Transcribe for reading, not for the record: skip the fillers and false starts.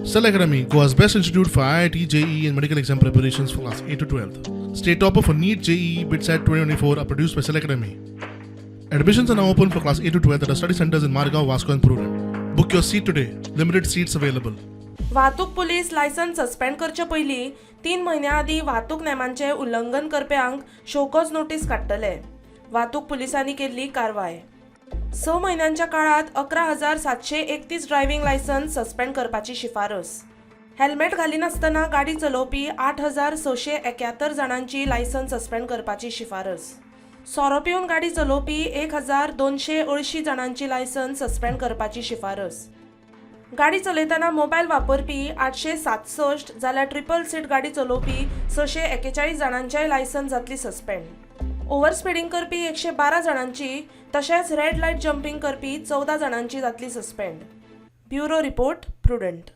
Cell Academy, Goa's best institute for IIT, JEE, and medical exam preparations for class 8 to 12. State topper for NEET, JEE, BITSAT 2024 are produced by Cell Academy. Admissions are now open for class 8 to 12 at our study centers in Margao, Vasco, and Prudent. Book your seat today. Limited seats available. वाहतूक police license suspend करचे पयलीं 3 म्हयन्यां आदीं वाहतूक नेमांचें उल्लंघन करप्यांक show cause notice काडटले. वाहतूक पुलिसांनी केल्ली कारवाय. 6 म्हयन्यांच्या काळात 11,731 ड्रायव्हिंग लायसन्स सस्पेंड करपाची शिफारस. हेल्मेट घालिनासतना गाडी चलोवपी 8671 जाणांची लायसन सस्पेंड करपाची शिफारस. सोरो पिवन गाडी चलोवपी 1280 जाणांची लायसन सस्पेंड करपाची शिफारस. गाडी चलयतना मोबायल वापरपी 867 जाल्यार ट्रिपल सीट गाडी चलोवपी 641 जाणांचेय लायसन जातली सस्पेंड. ओव्हर स्पिडींग करपी 112 जाणांची तशेंच रेड लायट जम्पींग करपी 14 जाणांची जातली सस्पेंड. Bureau report, prudent.